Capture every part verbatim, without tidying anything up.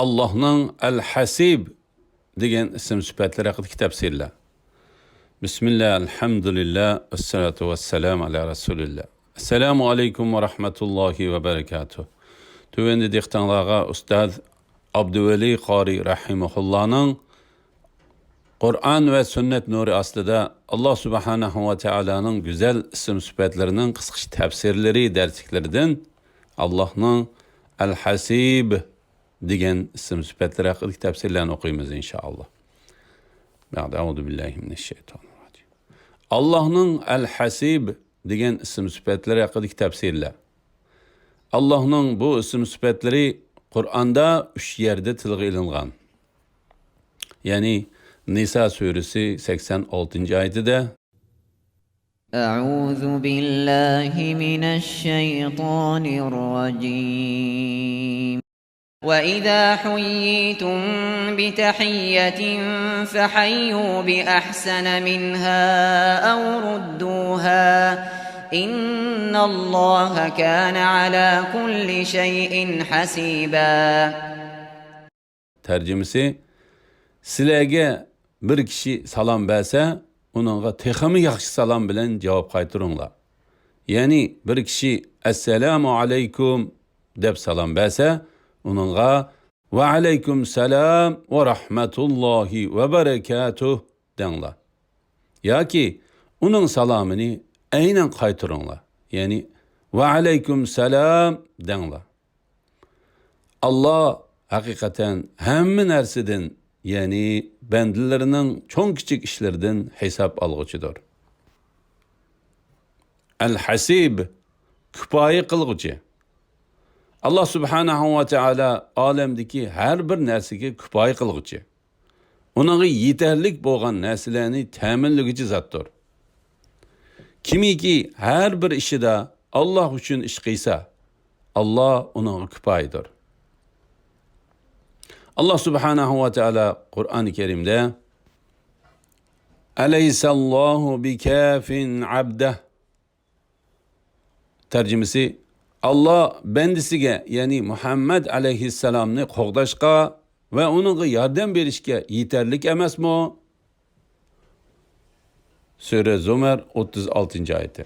ئاللاھنىڭ ئەل-ھەسىب دېگەن ئىسىم سۈپەتلىرى ھەققىدىكى تەپسىرلەر. بىسمىللا، ئەلھەمدۇلىللا، ۋەسسالاتۇ ۋەسسالامۇ ئەلا رەسۇلىللا. ئەسسالامۇ ئەلەيكۇم ۋە رەھمەتۇللاھى ۋە بەرەكاتۇھ. تۆۋەندە دىققىتىڭلارغا ئۇستاز ئابدۇۋەلى قارى رەھىمەھۇللانىڭ قۇرئان ۋە سۈننەت نۇرى ئاستىدا ئاللا سۇبھانەھۇ ۋە تائالانىڭ گۈزەل ئىسىم سۈپەتلىرىنىڭ قىسقىچە تەپسىرلىرى دەرسلىكلىرىدىن ئاللاھنىڭ ئەل-ھەسىب دېگەن ئىسىم سۈپەتلىرى ھەققىدىكى تەپسىرلەرنى ئوقۇيمىز، ئىنشائاللا. بەئدە، ئەئۇزۇ بىللاھى مىنەششەيتانىر راجىم. ئاللاھنىڭ ئەل-ھەسىب دېگەن ئىسىم سۈپەتلىرى ھەققىدىكى تەپسىرلەر. ئاللاھنىڭ بۇ ئىسىم سۈپەتلىرى قۇرئاندا ئۈچ يەردە تىلغا ئېلىنغان. يەنى نىسا سۈرىسى سەكسەن ئالتىنچى ئايىتىدە، أعوذ بالله من الشيطان الرجيم. وإذا حييتم بتحية فحيوا بأحسن منها أو ردوها، إن الله كان على كل شيء حسيبا. تەرجىمىسى، سىلەرگە بىر كىشى سالام بەرسە، ئۇنىڭغا تېخىمۇ ياخشى سالام بىلەن جاۋاب قايتۇرۇڭلار. يەنى بىر كىشى «ئەسسالامۇ ئەلەيكۇم» دەپ سالام بەرسە، ئۇنىڭغا «ۋەئەلەيكۇم سالام ۋە رەھمەتۇللاھى ۋە بەرەكاتۇھ» دەڭلار. ياكى ئۇنىڭ سالامىنى ئەينەن قايتۇرۇڭلار. يەنى «ۋەئەلەيكۇم سالام» دەڭلار. ئاللا ھەقىقەتەن ھەممە نەرسىدىن، يەنى بەندىلىرىنىڭ چوڭ-كىچىك ئىشلىرىدىن ھېساب ئالغۇچىدۇر. ئەل-ھەسىب، كۇپايە قىلغۇچى. ئاللا سۇبھانەھۇ ۋە تائالا ئالەمدىكى ھەر بىر نەرسىگە كۇپايە قىلغۇچى. ئۇنىڭغا يېتەرلىك بولغان نەرسىلەرنى تەمىنلىگۈچى زاتتۇر. كىمكى ھەر بىر ئىشىدا ئاللا ئۈچۈن ئىش قىلسا، ئاللا ئۇنىڭغا كۇپايىدۇر. ئاللا سۇبھانەھۇ ۋە تائالا قۇرئانى كەرىمدە، «ئەلەيسەللاھۇ بىكافىن ئەبدەھ» تەرجىمىسى، ئاللا بەندىسىگە، يەنى مۇھەممەد ئەلەيھىسسالامنى قوغداشقا ۋە ئۇنىڭغا ياردەم بېرىشكە يېتەرلىك ئەمەسمۇ؟ سۈرە زۇمەر، ئوتتۇز ئالتىنچى ئايىتى.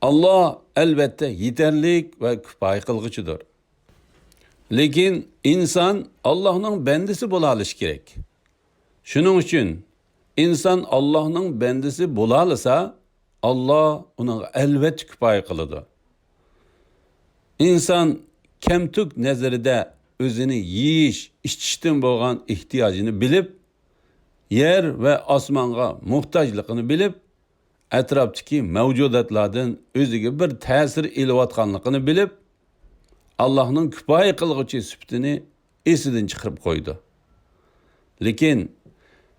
ئاللا ئەلۋەتتە يېتەرلىك ۋە كۇپايە قىلغۇچىدۇر. لېكىن ئىنسان ئاللانىڭ بەندىسى بولالىشى كېرەك. شۇنىڭ ئۈچۈن ئىنسان ئاللانىڭ بەندىسى بولالىسا، ئاللا ئۇنىڭغا ئەلۋەتتە كۇپايە قىلىدۇ. ئىنسان كەمتۈك نەزىرىدە ئۆزىنى يېيىش، ئىچىشتىن بولغان ئېھتىياجىنى بىلىپ، يەر ۋە ئاسمانغا موھتاجلىقىنى بىلىپ، ئەتراپتىكى مەۋجۇداتلاردىن ئۆزىگە بىر تەسىر ئېلىۋاتقانلىقىنى بىلىپ، ئاللانىڭ كۇپايە قىلغۇچى سۈپىتىنى ئېسىدىن چىقىرىپ قويىدۇ. لېكىن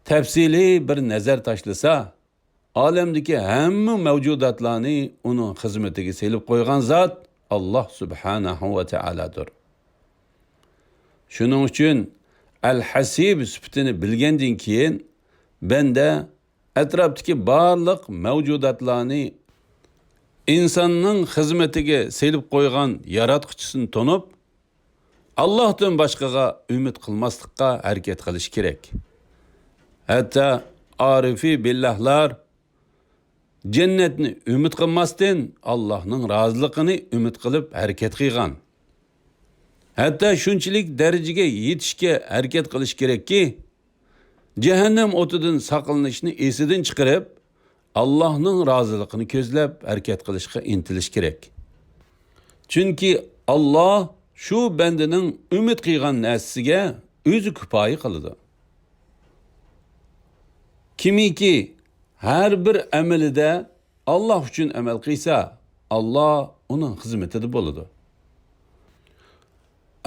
تەپسىلىي بىر نەزەر تاشلىسا، ئالەمدىكى ھەممە مەۋجۇداتلارنى ئۇنىڭ خىزمىتىگە سېلىپ قويغان زات ئاللا سۇبھانەھۇ ۋە تائالادۇر. شۇنىڭ ئۈچۈن ئەل-ھەسىب سۈپىتىنى بىلگەندىن كېيىن، بەندە ئەتراپتىكى بارلىق مەۋجۇداتلارنى ئىنساننىڭ خىزمىتىگە سېلىپ قويغان ياراتقۇچىسىنى تونۇپ، ئاللاھتىن باشقىغا ئۈمىد قىلماسلىققا ھەرىكەت قىلىش كېرەك. ھەتتا ئارىفى بىللاھلار جەننەتنى ئۈمىد قىلماستىن، ئاللاھنىڭ رازىلىقىنى ئۈمىد قىلىپ ھەرىكەت قىلغان. ھەتتا شۇنچىلىك دەرىجىگە يېتىشكە ھەرىكەت قىلىش كېرەككى، جەھەننەم ئوتىدىن ساقلىنىشنى ئېسىدىن چىقىرىپ، ئاللاھنىڭ رازىلىقىنى كۆزلەپ ھەرىكەت قىلىشقا ئىنتىلىش كېرەك. چۈنكى ئاللا شۇ بەندىنىڭ ئۈمىد قىلغان نەرسىسىگە ئۆزى كۇپايە قىلىدۇ. كىمكى ھەر بىر ئەمىلىدە ئاللا ئۈچۈن ئەمەل قىلسا، ئاللا ئۇنىڭ خىزمىتىدە بولىدۇ.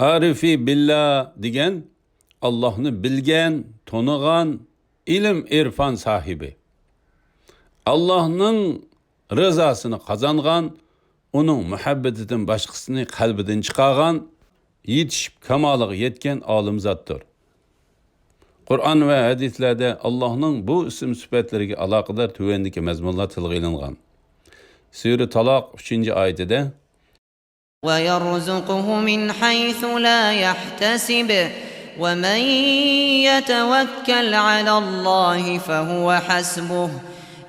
ئارىفى بىللا دېگەن ئاللاھنى بىلگەن، تونۇغان، ئىلىم-ئىرفان ساھىبى. ئاللاھنىڭ رىزاسىنى قازانغان، ئۇنىڭ مۇھەببىتىدىن باشقىسىنى قەلبىدىن چىقارغان، يېتىشىپ كامالىغا يەتكەن ئالىم زاتتۇر. قۇرئان ۋە ھەدىسلەردە ئاللاھنىڭ بۇ ئىسىم سۈپەتلىرىگە ئالاقىدار تۆۋەندىكى مەزمۇنلار تىلغا ئېلىنغان. سۈرە تالاق ئۈچىنچى ئايىتىدە، ويرزقه من حيث لا يحتسب، ومن يتوكل على الله فهو حسبه،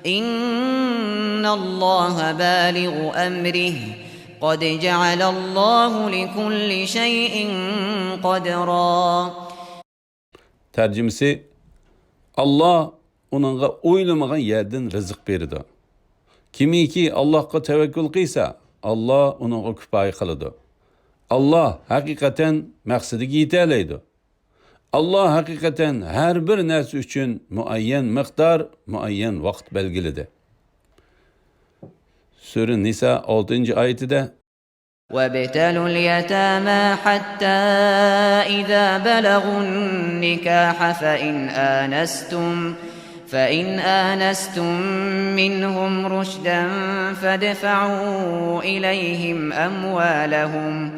إن الله بالغ أمره، قد جعل الله لكل شيء قدرا. تەرجىمىسى، ئاللا ئۇنىڭغا ئويلىمىغان يەردىن رىزىق بېرىدۇ. كىمكى ئاللاغا تەۋەككۈل قىلسا، ئاللا ئۇنىڭغا كۇپايە قىلىدۇ. ئاللا ھەقىقەتەن مەقسىتىگە يېتەلەيدۇ. ئاللا ھەقىقەتەن ھەر بىر نەرسە ئۈچۈن مۇئەييەن مىقدار، مۇئەييەن ۋاقىت بەلگىلىدى. سۈرە نىسا ئالتىنچى ئايىتىدە، وابتلوا اليتامى حتى إذا بلغوا النكاح فإن آنستم، فإن آنستم منهم رشدا فادفعوا إليهم أموالهم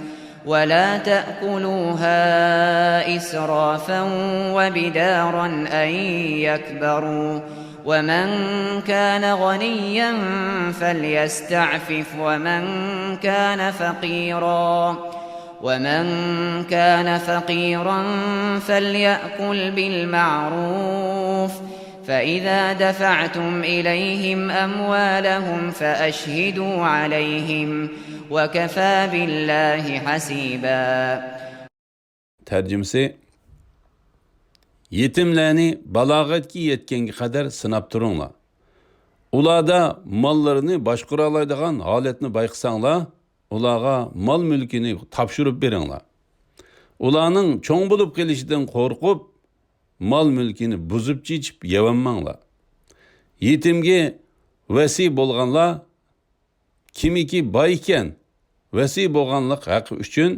ولا تأكلوها إسرافا وبدارا أن يكبروا، ومن كان غنيا فليستعفف ومن كان فقيرا، ومن كان فقيرا فليأكل بالمعروف، فإذا دفعتم إليهم أموالهم فأشهدوا عليهم، وكفى بالله حسيبا. تەرجىمىسى، يېتىملەرنى بالاغەتكە يەتكەنگە قەدەر سىناپ تۇرۇڭلار. ئۇلاردا ماللىرىنى باشقۇرالايدىغان ھالەتنى بايقىساڭلار، ئۇلارغا مال-مۈلكىنى تاپشۇرۇپ بېرىڭلار. ئۇلارنىڭ چوڭ بولۇپ قېلىشىدىن قورقۇپ، مال-مۈلكىنى بۇزۇپ-چېچىپ يەۋەنمەڭلار. يېتىمگە ۋەسىي بولغانلار، كىمكى باي ئىكەن، ۋەسىي بولغانلىق ھەققى ئۈچۈن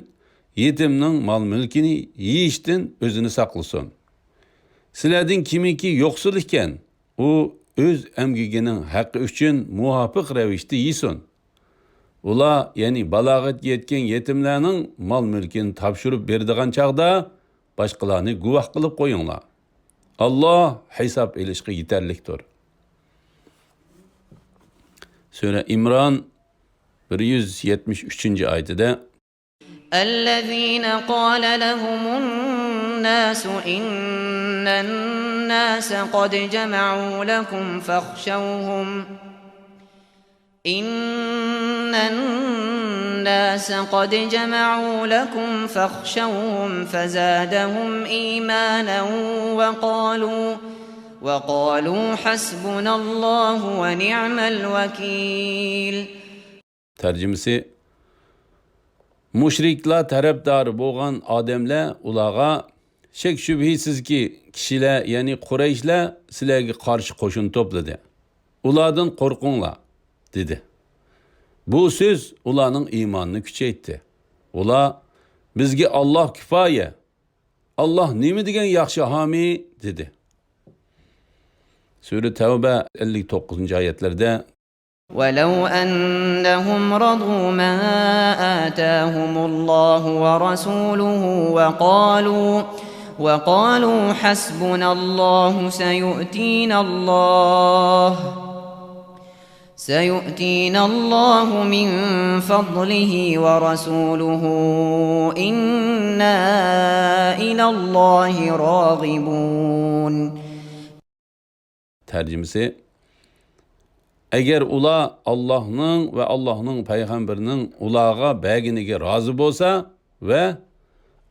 يېتىمنىڭ مال-مۈلكىنى يېيىشتىن ئۆزىنى ساقلىسۇن. سىلەردىن كىمكى يوقسۇل ئىكەن، ئۇ ئۆز ئەمگىكىنىڭ ھەققى ئۈچۈن مۇۋاپىق رەۋىشتە يېسۇن. ئۇلار، يەنى بالاغەتكە يەتكەن يېتىملەرنىڭ مال-مۈلكىنى تاپشۇرۇپ بېرىدىغان چاغدا، باشقىلارنى گۇۋاھ قىلىپ قويۇڭلار. ئاللا ھېساب ئېلىشقا يېتەرلىكتۇر. سۈرە ئىمران بىر يۈز يەتمىش ئۈچىنچى ئايىتىدە، الذين قال لهم الناس إن الناس قد جمعوا لكم فاخشوهم إن الناس قد جمعوا لكم فاخشوهم فزادهم إيمانا وقالوا وقالوا حسبنا الله ونعم الوكيل. تەرجىمىسى، مۇشرىكلار تەرەپدارى بولغان ئادەملەر ئۇلارغا، شەك-شۈبھىسىزكى، كىشىلەر، يەنى قۇرەيشلەر سىلەرگە قارشى قوشۇن توپلىدى. ئۇلاردىن قورقۇڭلار، دېدى. بۇ سۆز ئۇلارنىڭ ئىمانىنى كۈچەيتتى. ئۇلار، بىزگە ئاللا كۇپايە، ئاللا نېمە دېگەن ياخشى ھامىي، دېدى. سۈرە تەۋبە ئەللىك توققۇزىنچى ئايەتلەردە، ولو أنهم رضوا ما آتاهم الله ورسوله وقالوا وقالوا حسبنا الله سيؤتينا الله سيؤتينا الله من فضله ورسوله إنا إلى الله راغبون. تەرجىمىسى، ئەگەر ئۇلار ئاللاھنىڭ ۋە ئاللاھنىڭ پەيغەمبىرىنىڭ ئۇلارغا بەرگىنىگە رازى بولسا ۋە،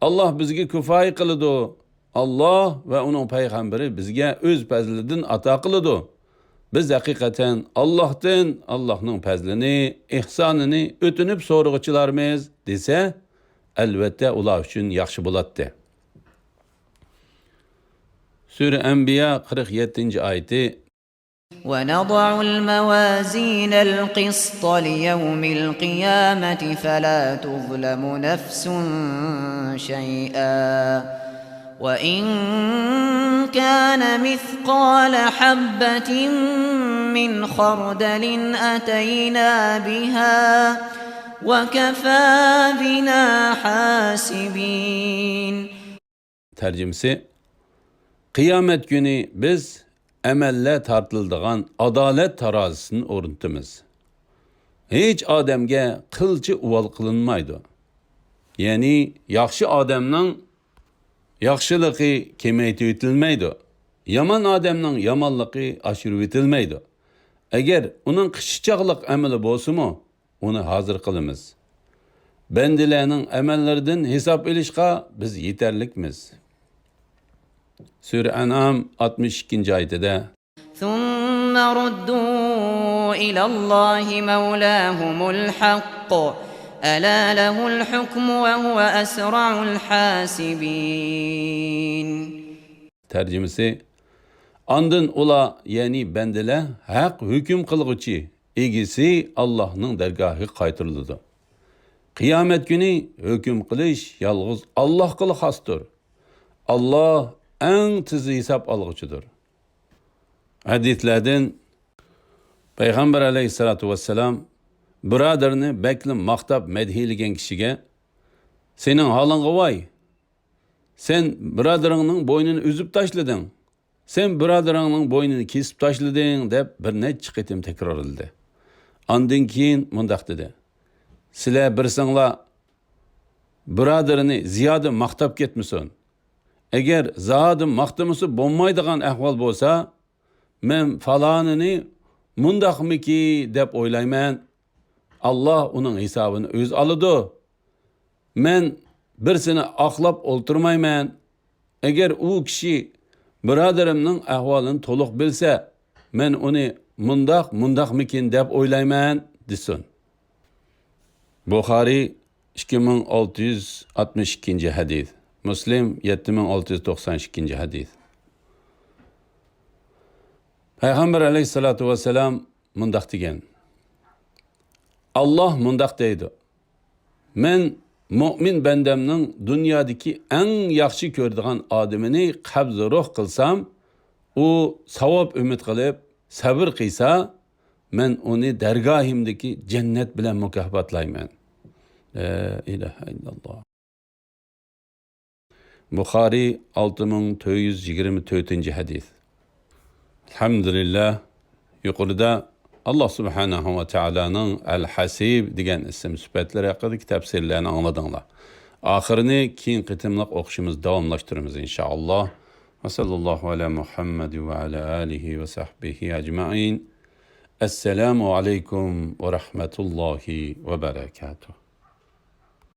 ئاللاھ بىزگە كۇپايە قىلىدۇ، ئاللاھ ۋە ئۇنىڭ پەيغەمبىرى بىزگە ئۆز پەزلىدىن ئاتا قىلىدۇ، بىز ھەقىقەتەن ئاللاھتىن ئاللاھنىڭ پەزلىنى، ئېھسانىنى ئۆتۈنۈپ سورىغۇچىلارمىز، دېسە، ئەلۋەتتە ئۇلار ئۈچۈن ياخشى بولاتتى. سۈرە ئەنبىيا قىرىق يەتتىنچى ئايىتى. ونضع الموازين القسط ليوم القيامة فلا تظلم نفس شيئا وإن كان مثقال حبة من خردل أتينا بها وكفى بنا حاسبين. تەرجىمىسى، قىيامەت كۈنى بىز ئەمەللەر تارتىلىدىغان ئادالەت تارازىسىنى ئورنىتىمىز. ھېچ ئادەمگە قىلچە ئۇۋال قىلىنمايدۇ. يەنى ياخشى ئادەمنىڭ ياخشىلىقى كېمەيتىۋېتىلمەيدۇ، يامان ئادەمنىڭ يامانلىقى ئاشۇرۇۋېتىلمەيدۇ. ئەگەر ئۇنىڭ قىچا چاغلىق ئەمىلى بولسىمۇ، ئۇنى ھازىر قىلىمىز. بەندىلەرنىڭ ئەمەللىرىدىن ھېساب ئېلىشقا بىز يېتەرلىكمىز. سۈرە ئەنئام ئاتمىش ئىككىنچى ئايىتىدە، ثم ردوا إلى الله مولاهم الحق ألا له الحكم وهو أسرع الحاسبين. تەرجىمىسى، ئاندىن ئۇلار، يەنى بەندىلەر، ھەق ھۆكۈم قىلغۇچى، ئىگىسى ئاللاھنىڭ دەرگاھىغا قايتۇرۇلىدۇ. قىيامەت كۈنى ھۆكۈم قىلىش يالغۇز ئاللاھقىلا خاستۇر. ئاللاھ ئەڭ تېز ھېساب ئالغۇچىدۇر. ھەدىسلەردىن، پەيغەمبەر ئەلەيھىسسالاتۇ ۋەسسالام بۇرادىرىنى بەكلا ماختاپ مەدھىيلىگەن كىشىگە، سېنىڭ ھالىڭغا ۋاي! سەن بۇرادىرىڭنىڭ بوينىنى ئۈزۈپ تاشلىدىڭ. سەن بۇرادىرىڭنىڭ بوينىنى كېسىپ تاشلىدىڭ، دەپ بىر نەچچە قېتىم تەكرارلىدى. ئاندىن كېيىن مۇنداق دېدى، سىلەر بىرسىڭلار بۇرادىرىنى زىيادە ماختاپ كەتمىسۇن. ئەگەر زادى ماختىمىسا بولمايدىغان ئەھۋال بولسا، مەن پالانىنى مۇنداقمىكى دەپ ئويلايمەن. ئاللاھ ئۇنىڭ ھېسابىنى ئۆزى ئالىدۇ. مەن بىرسىنى ئاقلاپ ئولتۇرمايمەن. ئەگەر ئۇ كىشى بۇرادىرىمنىڭ ئەھۋالىنى تولۇق بىلسە، مەن ئۇنى مۇنداق، مۇنداقمىكىن دەپ ئويلايمەن، دېسۇن. بۇخارىي، ئىككى مىڭ ئالتە يۈز ئاتمىش ئىككىنچى ھەدىس. مۇسلىم، يەتتە مىڭ ئالتە يۈز توقسان ئىككىنچى ھەدىس. پەيغەمبەر ئەلەيھىسسالاتۇ ۋەسسالام مۇنداق دېگەن، ئاللاھ مۇنداق دەيدۇ، مەن مۆمىن بەندەمنىڭ دۇنيادىكى ئەڭ ياخشى كۆرىدىغان ئادىمىنى قەبزى روھ قىلسام، ئۇ ساۋاب ئۈمىد قىلىپ سەۋر قىلسا، مەن ئۇنى دەرگاھىمدىكى جەننەت بىلەن مۇكاپاتلايمەن. لا ئىلاھە ئىللاللاھ. بۇخارىي، ئالتە مىڭ تۆت يۈز يىگىرمە تۆتىنچى ھەدىس. ئەلھەمدۇلىللاھ، يۇقىرىدا ئاللاھ سۇبھانەھۇ ۋە تائالانىڭ ئەل-ھەسىب دېگەن ئىسىم سۈپەتلىرى ھەققىدىكى تەپسىرلەرنى ئاڭلىدىڭلار. ئاخىرىنى كېيىنكى قېتىملىق ئوقۇشىمىز داۋاملاشتۇرىمىز، ئىنشائاللاھ. ۋە سەللەللاھۇ ئەلە مۇھەممەد ۋە ئەلە ئالىھى ۋە سەھبىھى ئەجمەئىن. ئەسسالامۇ ئەلەيكۇم ۋە رەھمەتۇللاھى ۋە بەرەكاتۇھ.